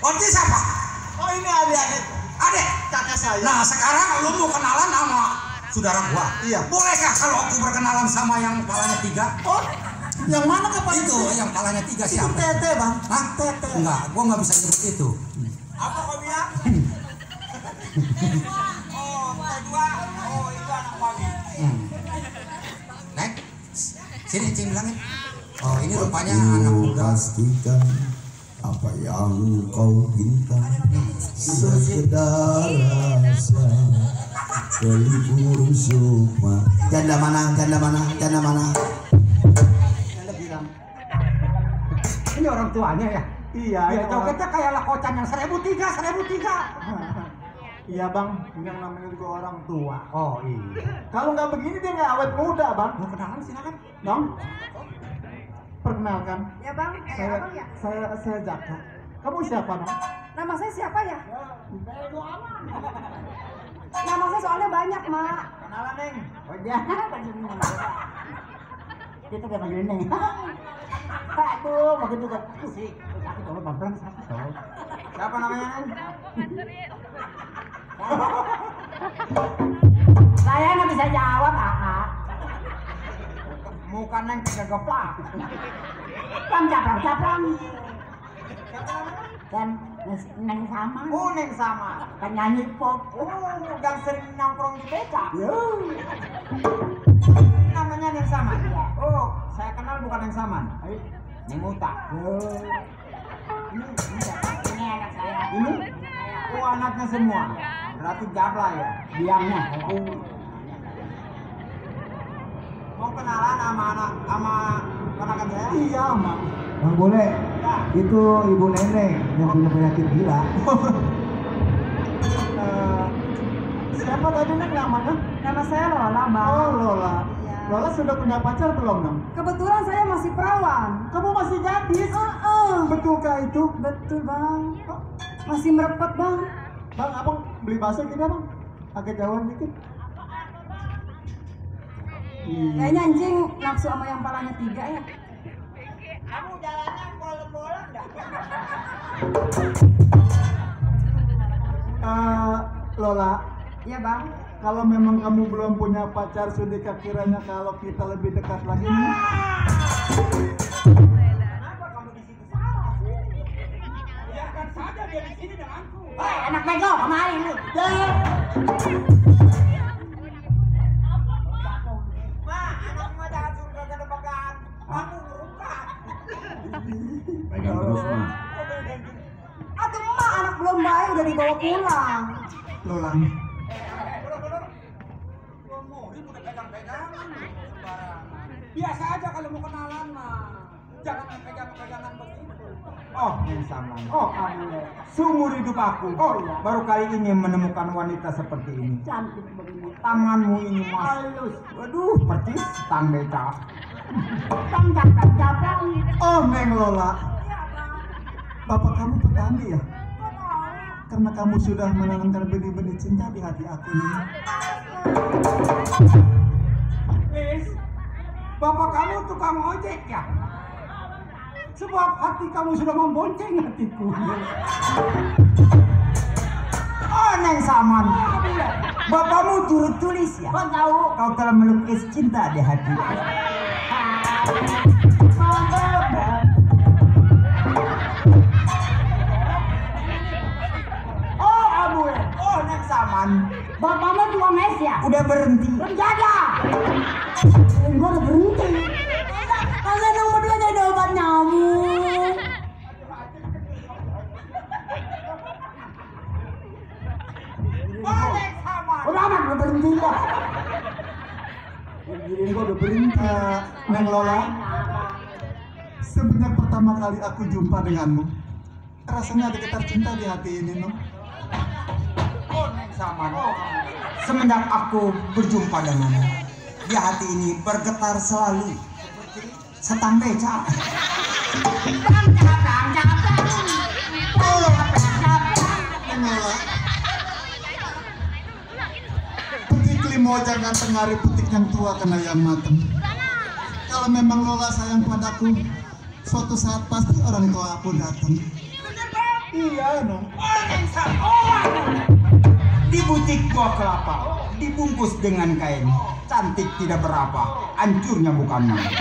Oti siapa? Oh ini adik-adik. Adek. Kakak saya. Nah sekarang lu mau kenalan sama saudara gua. Iya. Bolehkah kalau aku berkenalan sama yang palanya 3? Oh, yang mana kapan Itu yang palanya 3 Itu siapa? Tete bang. Hah? Tete. Enggak, gua nggak bisa nyebut itu. Apa kau bilang? Oh, kedua. Oh, itu anak kami. Nek, sini Cing bilangin. Oh ini rupanya anak muda. Pastikan apa yang kau minta sekedar rasa pelipur sukma. Janda mana? Janda mana? Janda mana? Janda bilang. Ini orang tuanya ya? Iya. Ya jogetnya kayak lakocan yang 1003, 1003. Iya bang, yang namanya juga orang tua. Oh iya. Kalau nggak begini dia nggak awet muda bang. Mau kenalan silakan. Bang, perkenalkan. Ya bang, abang ya. Saya Jaka. Kamu siapa bang? Nama saya siapa ya? Nama saya soalnya banyak mak. Kenalan neng. Oh iya. Kita udah panggil Neng. Aduh, begitu kan. Sih, aku coba pelan-pelan sakit. Siapa namanya neng? Saya nggak bisa jawab, Aa. Muka neng tiga geplak. Caprang. Dan Neng sama. Oh neng sama. Penyanyi pop. Oh, yang sering nongkrong di beca. Yo. Namanya neng sama. Iya. Oh, saya kenal bukan neng sama. Neng Uta. Ini anak saya. Ini? Oh anaknya semua. Berarti gabla ya. Biangnya. Mau kenalan sama ponakan saya? Iya, Mak. Bang boleh. Ya. Itu ibu nenek yang punya penyakit gila. Siapa tadi neng namanya? Nama saya Lola, bang. Oh Lola. Iya. Lola sudah punya pacar belum dong? Kebetulan saya masih perawan. Kamu masih gadis? Betulkah itu? Betul bang. Masih merepet bang. Bang, abang beli bakso gini bang? Agak jauhan dikit. Kayaknya anjing nafsu sama yang palanya 3 ya. Kamu jalannya bolong-bolong dah. Lola, Iya bang. kalau memang kamu belum punya pacar, sudahkah kiranya kalau kita lebih dekat lagi? Kenapa kamu di situ salah sih? Biarkan saja dia di sini denganku. Anak bego, kemari lu. Ma, anak mah jangan suka kedebakan. Kamu merukat. Pegang terus, Mak. Aduh emak, anak belum baik udah dibawa pulang. Lola. Biasa aja kalau mau kenalan mah. Jangan pegang-pegangan begitu. Oh, yang sama. Oh, kamu. Seumur hidup aku. Oh, iya. Baru kali ini menemukan wanita seperti ini. Cantik begini. Tanganmu ini halus. Waduh, percis tang beca. Caprang. Oh, Neng Lola. Bapak kamu petani ya? Karena kamu sudah menanamkan benih-benih cinta di hati aku ini. Miss, bapak kamu tukang ojek ya? Sebab hati kamu sudah membonceng hatiku. Oh, Neng Saman. Bapakmu turut tulis ya? Kau tahu? Kau telah melukis cinta di hatiku. Oh, Abu. Oh, Neng Saman. Bapakmu tua mes ya? Udah berhenti. Penjada. Gua udah berhenti. Kalian yang berdua jadi obat nyamuk. Oh, Neng Saman. Udah amat udah berhenti kok. Gini gua udah berhenti. Neng Lola. Semenjak pertama kali aku jumpa denganmu, rasanya ada getar cinta di hati ini, no? Oh, Neng Saman. Semenjak aku berjumpa denganmu, di hati ini bergetar selalu setang beca. Petik limo jangan tengari petik yang tua kena yang matang. Kalau memang Lola sayang padaku, suatu saat pasti orang tua aku datang. Iya, no. Di butik buah kelapa, dibungkus dengan kain, cantik tidak berapa, hancurnya bukan main.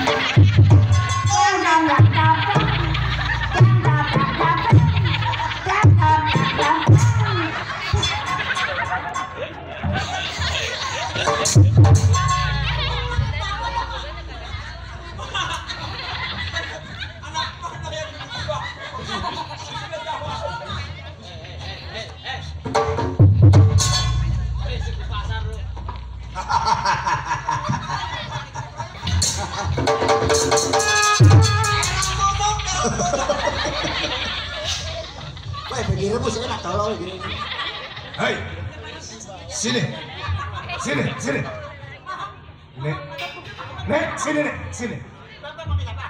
Wah, begini rebus enak tolong gini. Hei, sini, sini, sini. Nek, sini, Nek, sini.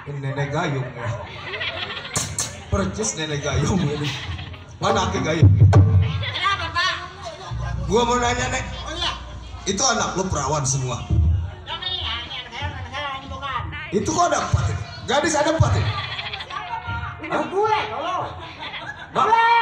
Ini nenek gayung ya. Percis nenek gayung ini. Mana aki gayung? Kenapa, Pak? Gua mau nanya, Nek. Oh iya. Itu anak lu perawan semua. Yang ini ya, ini anak saya ini bukan. Itu kok ada 4 ini? Gadis ada 4 ini? Ini gue, tolong. Hah?